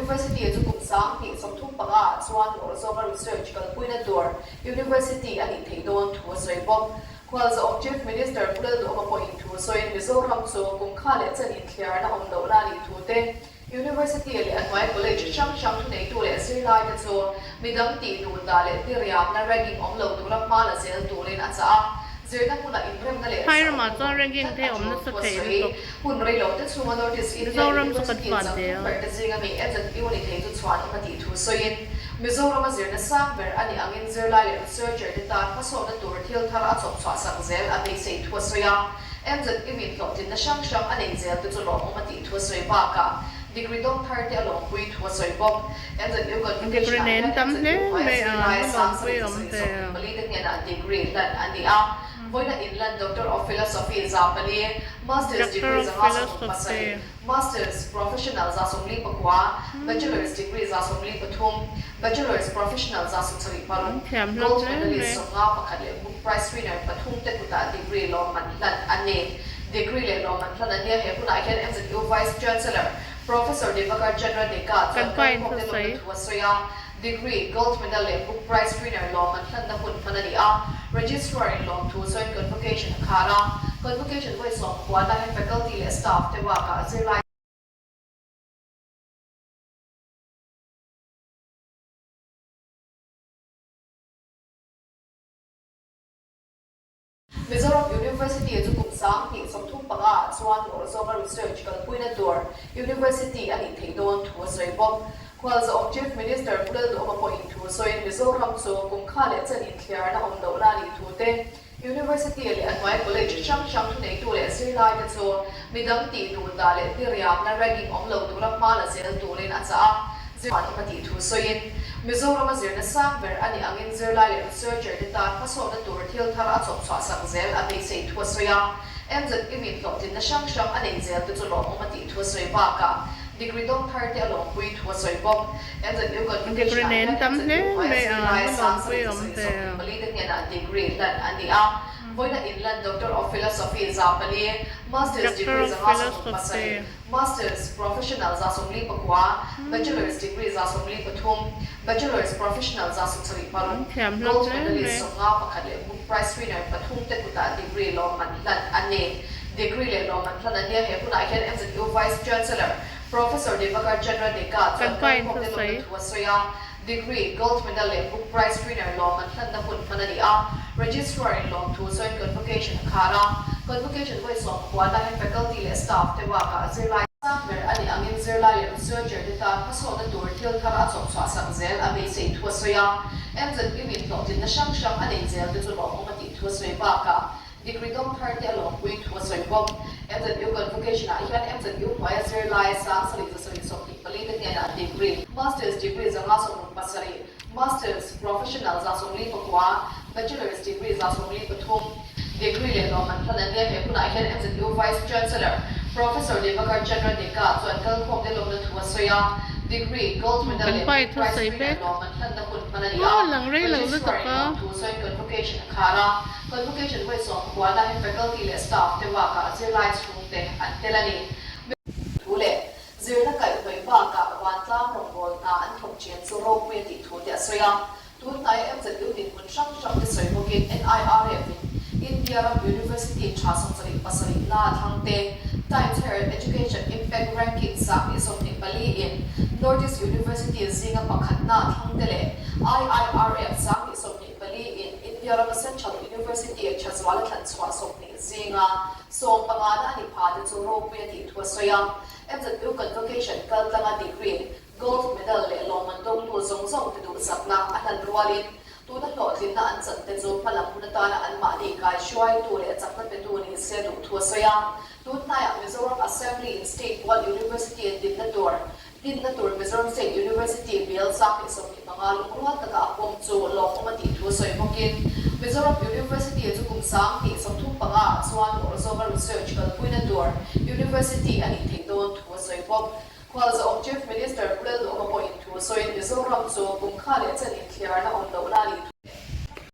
University chu kum 2035 ah chuan ngawrh zawnga research kalpuina tur University a nih theih dawn thu a sawi bawk. Khualzawm Chief Minister Pu Lalduhawma pawhin thu sawiin Mizoram chu kum kha leh chen inthliarna awm lohna a nih thu te, University leh a hnuai college hrang hrang thuneitu leh zirlaite chu midang tih duh dah leh diriamna ragging awm lo tura hma la zel turin a chah a. Zirna hmuna inremna leh Phai ramah zahawmna chuan bawk ragging tlat te a awm tul nasa thu a thei sawi. lutuk. Hun rei lo te chhunga North East India Mizoram chu kan University van chang ve thum a. ber te zinga mi MZU ni thei chu chhuan awm a tih thu sawiin, Mizorama zirna sang ber a nih angin zirlai leh researcher te tan hmasawnna tur thil thar a chawp chhuah sak zel a beisei thu a sawi a. MZU in hlawhtlinna hrang hrang a neih zel te chu lawmawm a tih thu a sawi bakah degree dawng thar te a lawmpui thu a sawi bawk. MZU Degree convocation ah nen hian tam MZU hle hnuaia mai a, zirlai va sang lawmpui sarih awm zasarih ve. 24 te hnenah degree hlan a ni a. Vawiina inlan Doctor of Philosophy 400, Masters Doctor degree of 167, Philosophy. Masters Professional 144, Bachelor's degree 143, Bachelor's Professional 76, An thiam hlawm Gold hle medalist mai. 51 leh Book Prize winner pathum te kutah degree lawmman hlan a ni. Degree leh lawmman hlan a nia. He hunah hian MZU Vice Chancellor Professor Divakar Chandra Deka Kan chuan pa in kalkhawmte thusawi. lawmna thu a sawi a. Degree, Gold Medal leh Book Prize winner lawmman hlanna hun hman a ni a. Registrar in lawmthu sawiin Convocation a khar a. Convocation vawi 19 hian Faculty leh Staff te bakah zirlai. Mizoram University chu kum 2035 ah chuan ngawrh zawnga research kalpuina tur University a nih theih dawn thu a sawi bawk. Khualzawm Chief Minister Pu Lalduhawma pawhin thu sawiin Mizoram chu kum kha leh chen inthliarna awm lohna a nih thu te, University leh a hnuai college hrang hrang thuneitu leh zirlaite chu midang tih duh dah leh diriamna ragging awm lo tura hma la zel turin a chah a. Zirlai awm a tih thu sawiin Mizorama zirna sang ber a nih angin zirlai leh researcher te tan hmasawnna tur thil thar a chawp chhuah sak zel a beisei thu a sawi a. MZU in hlawhtlinna hrang hrang a neih zel te chu lawmawm a tih thu a sawi bakah degree dawng thar te a lawmpui thu a sawi bawk. MZU Degree convocation ah nen hian tam MZU hle hnuaia mai a, zirlai va sang lawmpui sarih awm zasarih ve. 24 te hnenah degree hlan a ni a. Vawiina inlan Doctor of Philosophy 400, Masters Doctor degree of 167, Philosophy. Masters Professional 43, Bachelor's degree 43, Bachelor's Professional 76, An thiam hlawm Gold hle medalist mai. 51 leh Book Prize winner pathum te kutah degree lawmman hlan a ni. Degree leh lawmman hlan a nia. He hunah hian MZU Vice Chancellor Professor Divakar Chandra Deka Kan chuan pa in kalkhawmte thusawi. lawmna thu a sawi a. Degree, Gold Medal leh Book Prize winner lawmman hlanna hun hman a ni a. Registrar in lawmthu sawiin Convocation a khar a. Convocation vawi 19 hian Faculty leh Staff te bakah zirlai sang ber a nih angin zirlai leh researcher te tan hmasawnna tur thil thar a chawp chhuah sak zel a beisei thu a sawi a. MZU in hlawhtlinna hrang hrang a neih zel te chu lawmawm a tih thu a sawi bakah Degree dawng thar te a lawmpui thu a sawi bawk. MZU Convocation ah hian MZU hnuaia zirlai sang 7 7 24 te hnenah degree, Masters degree 167, Masters Professional 44, Bachelor's degree 43, degree leh lawmman hlan a nia. He hunah hian MZU Vice Chancellor Professor Divakar Chandra Deka chuan kalkhawmte lawmna thu a sawi a. Degree, Gold Medal Kan leh pa i Book Prize thusawi winner mek. lawmman hlanna hun hman a ni a. Aw lang rei lo Registrar lutuk in a. lawmthu sawiin Convocation a khar a. Convocation vawi 19 hian faculty leh staff te bakah zirlai chhungte an tel a ni. Thu leh zirna kaihhnawih bakah vantlang rawngbâwl hna an thawk ṭhin chu ropui a tih thu te a sawi a. Tun hnaia MZU dinhmun hrang hrang te sawi bawkin NIRF in India ram University ṭha 77 na thlang te, Times Higher Education Impact Ranking 2024 in North East University zinga pakhatna thlang te leh IIRF 2024 in India rama Central University a Thazuala thlan chhuah 20 zinga 15 na a ni pha te chu ropui a tih thu a sawi a. MZU Convocation kaltlanga degree, gold medal leh lawmman dawngtu zawng zawng te duhsakna a hlan rualin tuna hlawhtlinna an chan te chu hmalam hun atana anmahni kaihruaitu leh chakna petu ni se duh thu a sawi a. Tun hnaiah Mizoram Assembly in State Pual University an dinna tur Dinna tur Mizoram State University bial 2025 lungrual taka a pawm chu lawmawm a tih thu sawi bawkin Mizoram University chu kum 2035 ah chuan ngawrh zawnga research kalpuina tur University a nih theih dawn thu a sawi bawk. Khualzawm Chief Minister Pu Lalduhawma pawhin thu sawiin Mizoram chu kum kha leh chen inthliarna awm lohna a nih thu.